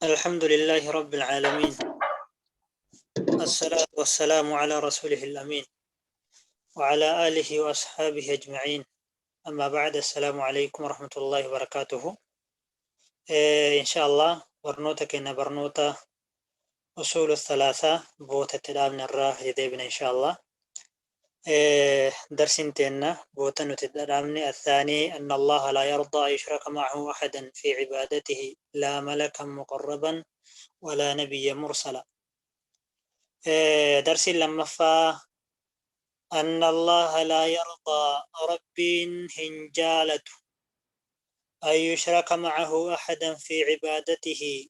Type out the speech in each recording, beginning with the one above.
الحمد لله رب العالمين، الصلاة والسلام على رسوله الأمين وعلى آله وأصحابه أجمعين، أما بعد، السلام عليكم ورحمة الله وبركاته. إن شاء الله برنوتا كنا برنوتا أصول الثلاثة بوتا تلابنا الراه لديبنا إن شاء الله. درس تينا بوتا نتدرامني الثاني أن الله لا يرضى أن يشرك معه أحدا في عبادته، لا ملكا مقربا ولا نبيا مرسلا. درس لما فا أن الله لا يرضى، رب هنجالة، أن يشرك معه أحدا في عبادته،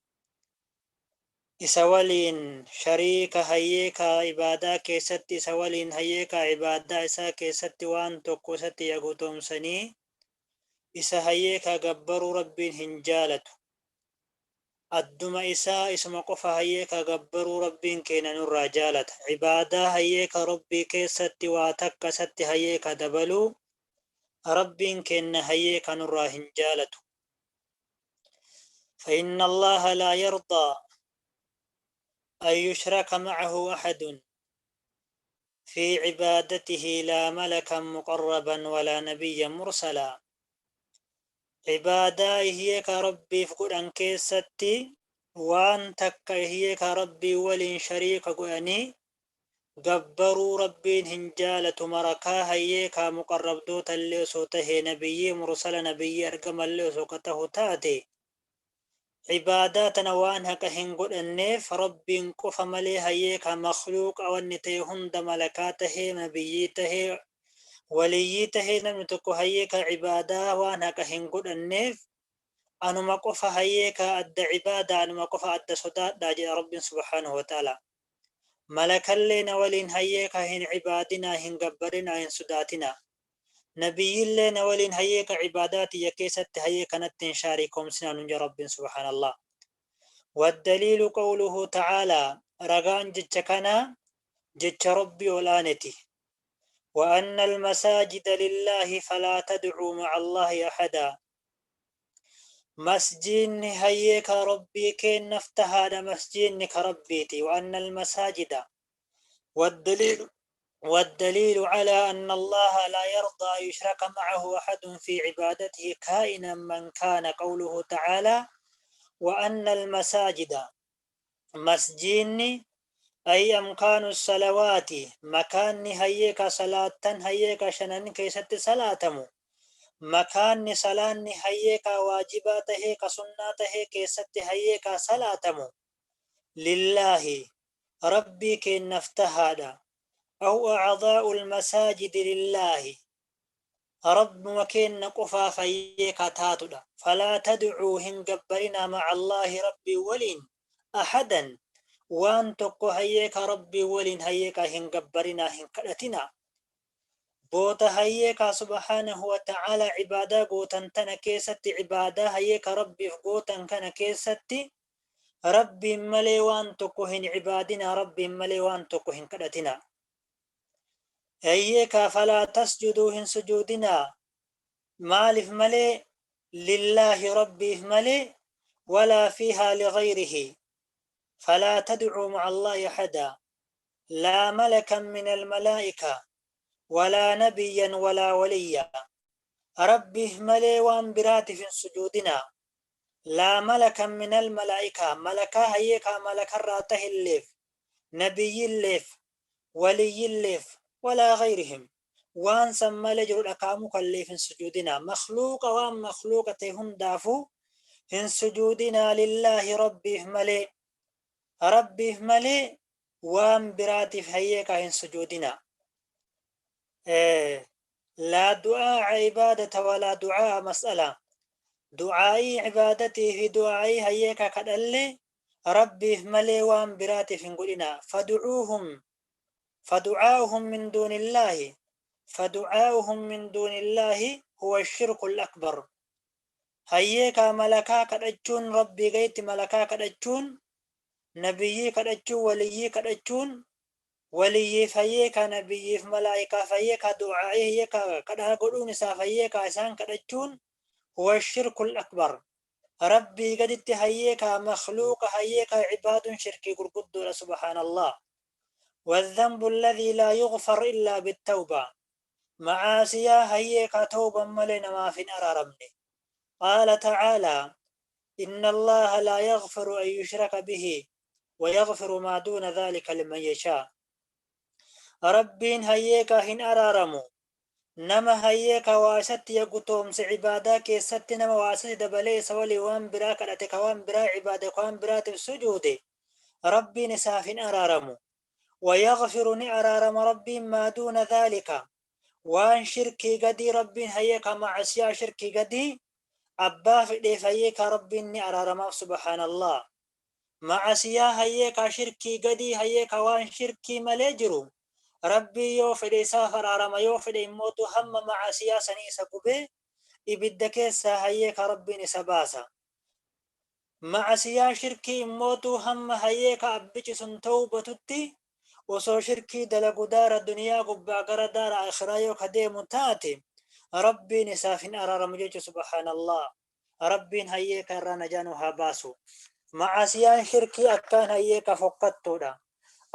isa waliin shariika hayyeeka ibaadaa keessatti, isa waliin hayyeeka ibaadaa isaa keessatti waan tokko isatti yagutoomsanii isa hayyeeka gabbaruu Rabbiin hin jaalatu. Adduma isaa isuma qofa hayyeeka gabbaruu Rabbiin keenya nurraa jaalata. Ibaadaa hayyeeka Rabbii keessatti waa takka isatti hayyeeka dabaluu Rabbiin keenya hayyeeka nurraa hin jaalatu. فإن الله لا يرضى أن يشرك معه أحد في عبادته، لا ملكا مقربا ولا نبيا مرسلا. عبادة هي كربي في قرآن كيستي وان تك هي كربي ولين شريك قرآني gabbaruu Rabbiin hin jaalatu. Marakaa hayyeekaa muqarrabdoota illee osoo tahee, nabiyyii mursala, nabiyyii argamallee osoo ka tahu taate, cibaadaa tana waan haqa hin godhanneef Rabbiin qofa malee hayyeekaa makhluuqa wanni ta'e hunda, malakaa tahee, nabiyyii tahee, waliyyii tahee, namni tokko hayyeekaa cibaadaa waan haqa hin godhanneef anuma qofa hayyeekaa adda cibaadaa, anuma qofa adda sodaadhaa jedha Rabbiin subhaanahu wa ta'ala. Malakallee na waliin hayyeekaa hin cibaadinaa, hin gabbarinaa, hin sodaatinaa. Nabiyyillee na waliin hayyeeka cibaadaa tiyya keessatti hayyeeka natti hin shaarikoomsinaa nun jedha Rabbiin subhaanallah. والدليل قوله تعالى، رغان جتش كنا جتش ربي أولانتي: وأن المساجد لله فلا تدعوا مع الله أحدا. مسجين هيك ربي كين نفتها مسجين كربيتي. وأن المساجد، والدليل على أن الله لا يرضى أن يشرك معه أحد في عبادته كائنا من كان قوله تعالى: وأن المساجد. مسجين أي أمكان الصلوات، مكان هيك صلاة هيك شنن كيست صلاتمو، مكان صلاة هيك واجبات هيك سنة هيك ست هيك صلاتمو، لله ربي كي نفتها، أو أعضاء المساجد لله، رب مكين قفا فيك تاتدا، فلا تدعوا هنجبرنا مع الله ربي ولين أحدا، وان تقو هيك ربي ولين هيك هنجبرنا هنكرتنا. بوتا هيك سبحانه وتعالى عبادة قوتن تنا كيست، عبادة هيك ربي في قوتن كان كيست، ربي ملي وان تقو هن عبادنا، ربي ملي وان تقو هنكرتنا هيك. فلا تسجدوا هن سجودنا مالف ملي، لله ربي ملي، ولا فيها لغيره. فلا تدعوا مع الله أحدا، لا ملكا من الملائكة ولا نبيا ولا وليا. ربه ملي وان برات في سجودنا، لا ملكا من الملائكة، ملكا هيك ملك الراته الليف، نبي الليف، ولي الليف، ولا غيرهم، وان سمى لجر الأقام كالليف سجودنا. مخلوق وان مخلوقة هم دافو إن سجودنا، لله ربه ملي، ربه ملي وان براتف هيك إن سجودنا. إيه لا دعاء عبادة ولا دعاء مسألة. دعائي عبادتي في دعائي هيك كدلي ربي ملي وان براتف قلنا. فدعوهم فدعاؤهم من دون الله، فدعاؤهم من دون الله هو الشرك الأكبر. هيك ملكا كدچون ربي غيت، ملكا كدچون، نبيي كدچون، وليي كدچون، وليي فيك نبيي في ملائكة فيك دعائي هيك كدا قدون إسا فيك إسان كدچون هو الشرك الأكبر. Rabbii gaditti hayyeekaa makhluuqa hayyeekaa cibaaduun shirkii gurguddoodha, subhaanallah. والذنب الذي لا يغفر إلا بالتوبة، macaasiyaa hayyeekaa tawban malee namaaf hin araaramne. قال تعالى: إن الله لا يغفر أن يشرك به ويغفر ما دون ذلك لمن يشاء. Rabbiin hayyeekaa hin araaramu nama hayyeekaa waa isatti yagutoomse cibaadaa keessatti, nama waa isatti dabalee isa walii waan biraa kadhate, ka waan biraa cibaade, ka waan biraatiif sujuude, Rabbiin isaaf hin araaramu. ويغفر ni araarama Rabbiin ما دون ذلك waan shirkii gadii. Rabbiin hayyeekaa macasiyaa shirkii gadii abbaa fedheef hayyeekaa Rabbiin ni araaramaaf, subhaanallah. Macasiyaa hayyeekaa shirkii gadii, hayyeekaa waan shirkii malee jiru, Rabbii yoo fedhe isaaf araarama, yoo fedhe immootu hamma macasiyaa sanii isa gubee ibidda keessaa hayyeekaa Rabbiin isa baasa. Macasiyaa shirkii immootu hamma hayyeekaa abbichi sun tawbatutti osoo shirkii dalagu daara duniyaa gubbaa gara daara akhiraa yoo ka deemu taate, Rabbiin isaaf hin araaramu jechu, subhaanallah. Rabbiin hayyeeka irraa najaa nu haa baasu. Macasiyaan shirkii akkaan hayyeeka fokkattuudha.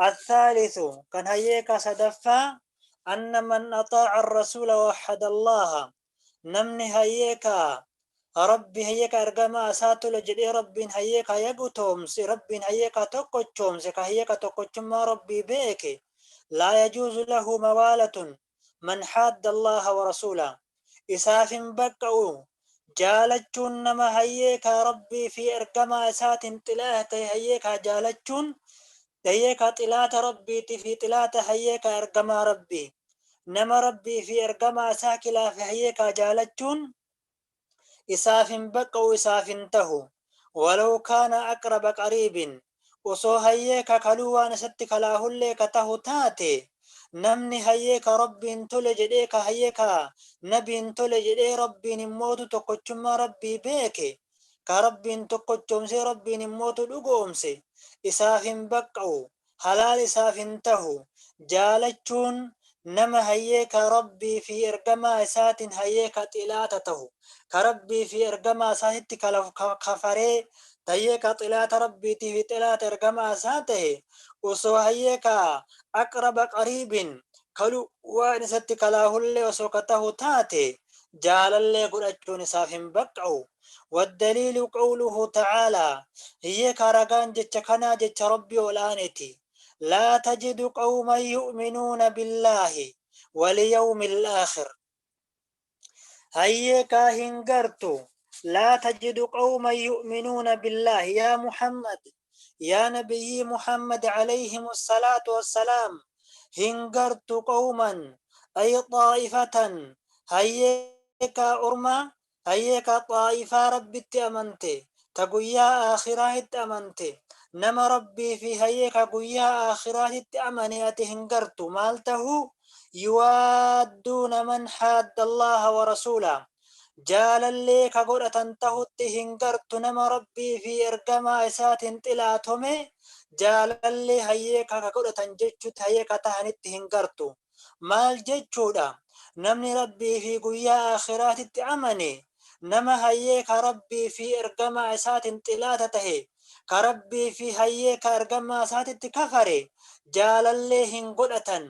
الثالث kan hayyeeka sadaffaa أن من أطاع الرسول وحد الله، namni hayyeeka Rabbi hayyeeka ergamaa isaa tole jedhee Rabbiin hayyeeka yagutoomse, Rabbiin hayyeeka tokkochoomse, ka hayyeeka tokkochummaa Rabbii beeke، لا يجوز له موالاة من حاد الله ورسوله، isaaf hin baqqa'u jaalachuun nama hayyeeka Rabbii fi ergamaa isaatiin xilaa ta'e. Hayyeeka jaalachuun hayyeeka xilaata Rabbiitii fi xilaata hayyeeka ergamaa Rabbii, nama Rabbii fi ergamaa isaa kilaafe hayyeeka jaalachuun isaaf hin baqqa'u, isaaf hin tahu. ولو كان أقرب قريب، osoo hayyeeka kaluu waan isatti kalaahullee ka tahu taate, namni hayyeeka Rabbiin tole jedhee, ka hayyeeka nabiin tole jedhee, Rabbiin immootu tokkochummaa Rabbii beeke, ka Rabbiin tokkochoomsee Rabbiin immootu dhugoomse, isaaf hin baqqa'u, halaal isaaf hin tahu jaalachuun nama hayyeeka Rabbii fi ergamaa isaatiin hayyeeka xilaata tahu, ka Rabbii fi ergamaa isaatitti kafaree hayyeeka xilaata Rabbiitii fi xilaata ergamaa isaa tahe, osoo hayyeeka أقرب قريب kalu waan isatti kalaahullee osoo ka tahu taate, jaalallee godhachuun isaaf hin baqqa'u. والدليل قوله تعالى، hayyeeka ragaan jecha kanaa jecha Rabbii ol'aaneti: لا تجد قوما يؤمنون بالله واليوم الآخر، hayyeekaa hin gartu. لا تجد قوما يؤمنون بالله، يا محمد، يا نبي محمد عليهم الصلاة والسلام، hin gartu قوما أي طائفة، hayyeekaa orma hayyeekaa xaa'ifaa Rabbitti amante, ta guyyaa aakhiraatti amante, nama Rabbii fi hayyeeka guyyaa aakhiraatitti amane ati hin gartu. Maal tahu? يوادون من حاد الله ورسوله، jaalallee ka godhatan tahutti hin gartu nama Rabbii fi ergamaa isaatiin xilaatome jaalallee hayyeeka ka godhatan jechuutti hayyeeka tahanitti hin gartu. Maal jechuudha? Namni Rabbii fi guyyaa aakhiraatitti amane nama hayyeeka Rabbii fi ergamaa isaatiin xilaata tahe, ka Rabbii fi hayyeeka ergamaa isaatitti kafare jaalallee hin godhatan,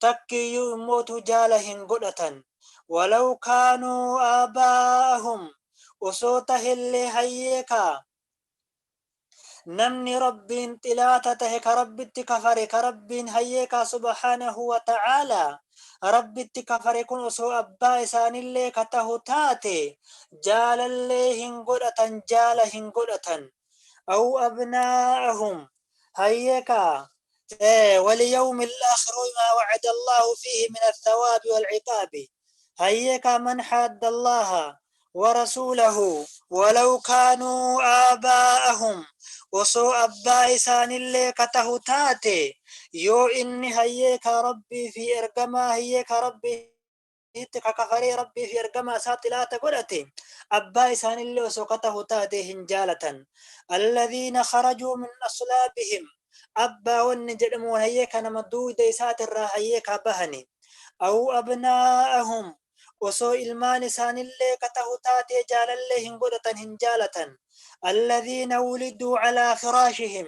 takkiyyuu immootu jaala hin godhatan. ولو كانوا آباءهم، osoo tahellee hayyeeka namni Rabbiin xilaata tahe, ka Rabbitti kafare, ka Rabbiin hayyeeka سبحانه وتعالى Rabbitti kafare kun osoo abbaa isaanillee ka tahu taate, jaalallee hin godhatan, jaala hin godhatan. أو أبناءهم hayyeeka واليوم الآخر ما وعد الله فيه من الثواب والعقاب، hayyeeka من حاد الله ورسوله ولو كانوا آباءهم، osoo abbaa isaanillee ka tahu taate, yoo inni hayyeeka Rabbii fi ergamaa hayyeeka Rabbii itti kakafaree Rabbii fi ergamaa isaa xilaata godhate, abbaa isaanillee osoo ka tahu taate hin jaalatan. الذين خرجوا من أصلابهم، abbaa wanni jedhamu hayyeeka nama duuda isaatirraa hayyeeka bahani. أو أبناءهم. Osoo ilmaan isaanillee ka tahu taatee jaalallee hin godhatan, hin jaalatan. Alladhiina wuliduu calaa firaashihim,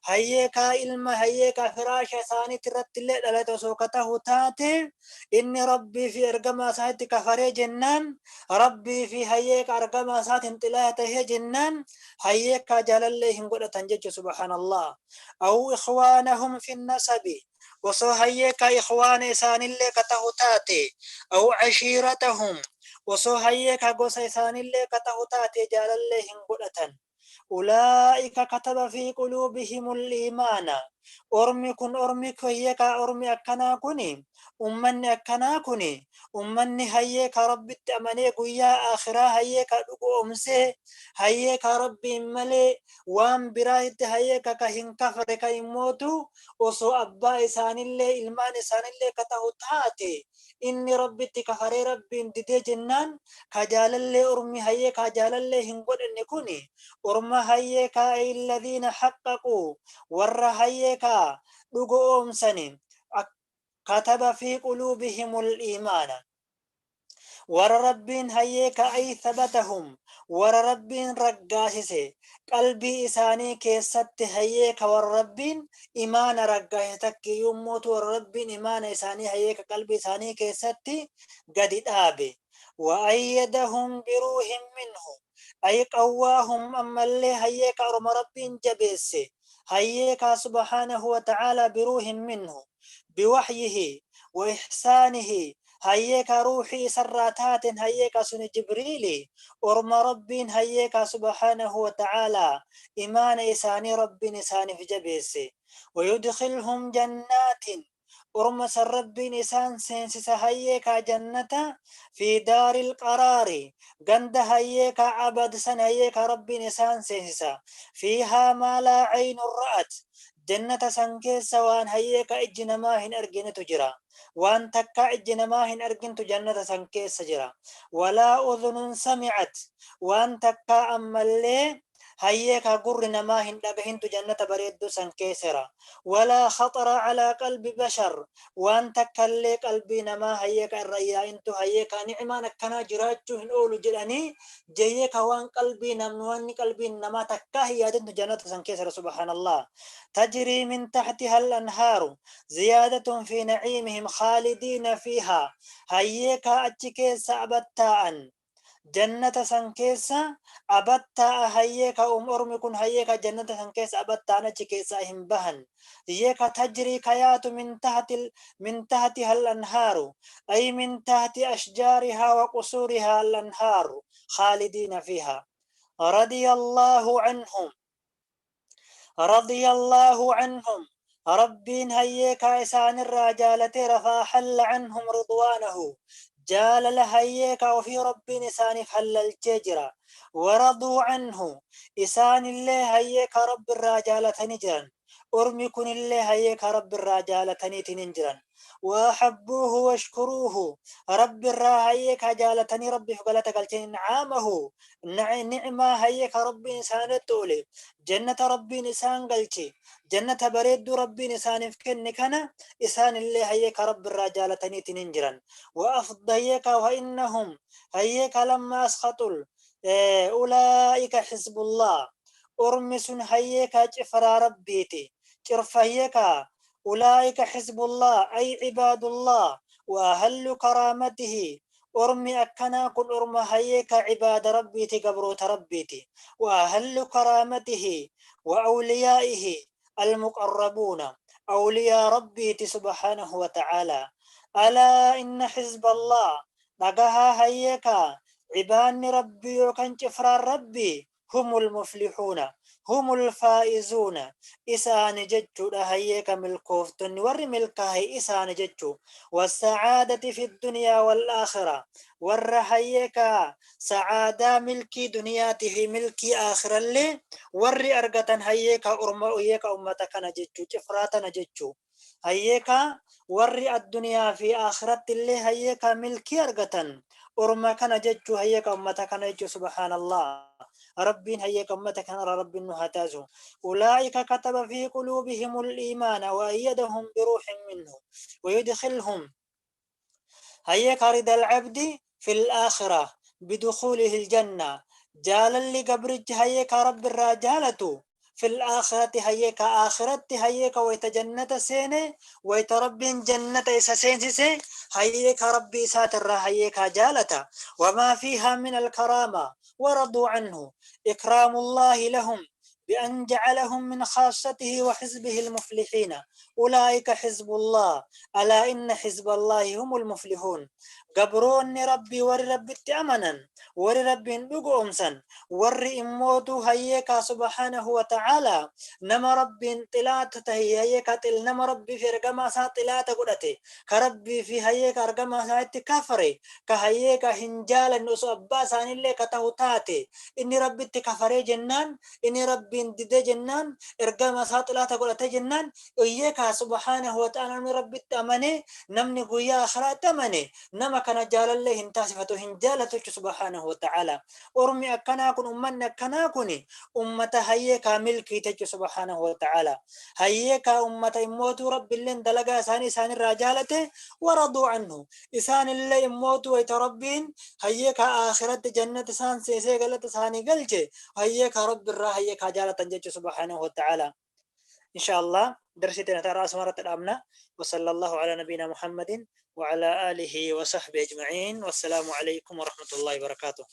hayyee kaa ilma hayyee kaa firaasha isaaniitti irratti illee dhalate osoo ka tahu taate, inni Rabbii fi ergamaa isaanitti kafaree jennaan, Rabbii fi hayyee ka ergamaa isaatiin xilaa tahee jennaan, hayyee kaa jaalallee hin godhatan jechu. Subhaanallah. Aw ikhwaanahum fi nasabi, osoo hayyee ka ikhwaana isaanillee ka tahu taate, aw ashiiratahum, osoo hayyee ka gosa isaanillee ka tahu taate, jaalallee hin godhatan. Ulaa'ika kataba fi quluubihimul iimaana. Ormi kun, ormi hayyee ka ormi akkanaa kuni, ummanni akkanaa kuni, ummanni hayyee ka Rabbitti amanee guyyaa aakhiraa hayyee ka dhugoomsee, hayyee ka Rabbiin malee waan biraatitti hayyee ka hin kafre, ka immootu osoo abbaa isaanillee ilmaan isaanillee ka tahu taate, inni Rabbitti kafaree Rabbiin didee jennaan, ka jaalallee ormi hayyee ka jaalallee hin godhanne kuni orma hayyee ka alladhiina haqqaquu, warra hayyee ka dhugo oomsani. Kataba fi quluubihimul iimaana, warra Rabbiin hayyee ka ay thabatahum, warra Rabbiin raggaasise qalbii isaanii keessatti, hayyee ka warra Rabbiin imaana raggaasise takkiyyuu immootu warra Rabbiin imaana isaanii hayyee ka qalbii isaanii keessatti gadi dhaabe. Wa ayyadahum biruuhin minhu, ay qawwaahum, ammallee hayyee ka orma Rabbiin jabeesse hayyee ka subhaanahu wa ta'aalaa, biruuhin minhu, biwaxyihi wa ihsaanihi, hayyee ka ruuxii isarraa taaten, hayyee ka suni Jibriili, orma Rabbiin hayyee ka subhaanahu wa ta'aalaa imaana isaanii Rabbiin isaaniif jabeesse. Wayudkilhum jannaatin, orma san Rabbiin isaan seensisa hayyee kaa jannata, fi daaril qaraari, ganda hayyee kaa abad san hayyee kaa Rabbiin isaan seensisa. Fiihaa maa laa caynun ra'at, jannata san keessa waan hayyee ka ijji namaa hin arginetu jira, waan takkaa ijji namaa hin argintu jannata san keessa jira. Walaa udhunun sami'at, waan takkaa ammallee hayyee ka gurri namaa hin dhagahintu jannata bareedduu san keessa jira. Walaa khaxara calaa qalbi bashar, waan takkallee qalbii namaa hayyee ka irra yaa'intu, hayyee ka ni'maan akkanaa jiraachuu hin oolu jedhanii jeyyee ka waan qalbii namni wanni qalbiin namaa takkaa hin yaadintu jannata san keessa jira. Subhaanallah. Tajrii min tahtiha al-anhaaru, ziyaadatun fi naciimihim, khaalidiina fiihaa, hayyee ka achi keessa abattaa'an, jannata san keessa abattaa'a, hayyee ka ormi kun hayyee ka jannata san keessa abattaa'an, achi keessaa hin bahan. Hayyee ka tajrii ka yaatu min tahtiha al-anhaaru, ay min tahti ashjaarihaa wa qusuurihaa al-anhaaru, khaalidiina fiihaa. Radiya Allaahu anhum, radiya Allaahu anhum, Rabbiin hayyee kaa isaanirraa jaalateera. Faaxalla canhum ridwaanahu, jaalala hayyee kaa ofii Rabbiin isaaniif hallalchee jira. Waraduu canhu, isaanillee hayyee kaa Rabbirraa jaalatanii jiran. Ormi kunillee hayyee kaa Rabbirraa jaalataniitiin hin jiran. Waahabbuuhu washkuruuhu, Rabbirraa hayyee kaa jaalatanii Rabbiif galata galchan. Incaamahu, ni'maa hayyee ka Rabbiin isaanitti oole, jannata Rabbiin isaan galche, jannata bareedduu Rabbiin isaaniif kenne kana isaanillee hayyee ka Rabbirraa jaalataniitiin hin jiran. Wa afdayyee ka wa innahum hayyee ka lamma askhaxul, ulaa'ika xisbullah, ormi sun hayyee ka cifraa Rabbiiti, cirfayyee ka ulaa'ika xisbullah, ay cibaadullah wa ahallu karaamatihi. Ormi akkanaa kun orma hayyee ka cibaada Rabbiiti, gabroota Rabbiiti, wa ahallu karaamatihi wa awliyaa'ihi almuqarrabuuna, awliyaa Rabbiiti subhaanahu wa ta'aalaa. Alaa inna xizba Allah, dhagahaa hayyee ka cibaanni Rabbii yookaan cifraan Rabbii, humul muflixuuna, humul faa'izuuna, isaani jechuudha hayyee ka milkooftonni, warri milkaahe isaani jechuu. Wassacaadati fi dunyaa wal aakhira, warra hayyee ka sacaadaa milkii duniyaatii fi milkii aakhirallee warri argatan hayyee ka orma hayyee ka ummata kana jechuu, cifraa tana jechuu, hayyee ka warri addunyaa fi aakhiratti illee hayyee ka milkii argatan orma kana jechuu, hayyee ka ummata kana jechuu. Subhaanallah. Rabbiin hayyee ka ummata kanarra Rabbiin nu haa taasisu. Ulaa'ika kataba fi quluubihim al-iimaana wa ayyadahum biruuhin minhu wa yudkhilhum hayyee ka ridal abdi. Fil aakhirah bidukhuulihil janna, jaalalli gabrichi hayyee kaa Rabbirraa jaalatu, fil aakhirati hayyee ka aakhiratti hayyee ka wayta jannata seene, wayta Rabbiin jannata isa seensise hayyee ka Rabbii isaatirraa hayyee kaa jaalata. Wamaa fiihaa min alkaraama waraduu anhu ikraamullaahi lahum بأن جعلهم من خاصته وحزبه المفلحين، أولئك حزب الله ألا إن حزب الله هم المفلحون. Gabroonni Rabbii warri Rabbitti amanan, warri Rabbiin dhugoomsan, warri immootu hayyeekaa subhaanahu wa ta'aalaa nama Rabbiin xilaata tahe, hayyeekaa xil nama Rabbii fi ergamaa isaa xilaata godhate, ka Rabbii fi hayyeeka ergamaa isaatti kafare, ka hayyeeka hin jaalanne, osoo abbaa isaaniillee ka tahu taate, inni Rabbitti kafaree jennaan, inni Rabbiin didee jennaan, ergama isaa xilaata godhatee jennaan, iyyeekaa subhaanahu wa ta'aalaa namni Rabbitti amanee, namni guyyaa akhiraatti amane, nama kana jaalallee hin taasifatu, hin jaalatu jechuudha subhaanahu wa ta'aalaa. Ormi akkanaa kun, ummanni akkanaa kun ummata hayyeekaa milkiite jechuudha subhaanahu wa ta'aalaa. Hayyeekaa ummata immootuu Rabbiilleen dalagaa isaanii isaanirraa jaalate, waraduu anhu, isaanillee immootuu wayta Rabbiin hayyeekaa akhiratti jannata isaan seesee galata isaanii galche, hayyeekaa Rabbirraa hayyeekaa jaalatan jechuudha subhaanahu wa ta'aalaa. Insha Allah darsii teenya ta'arraa asuma irratti dhaabna. وصلى الله على نبينا محمد وعلى آله وصحبه أجمعين، والسلام عليكم ورحمة الله وبركاته.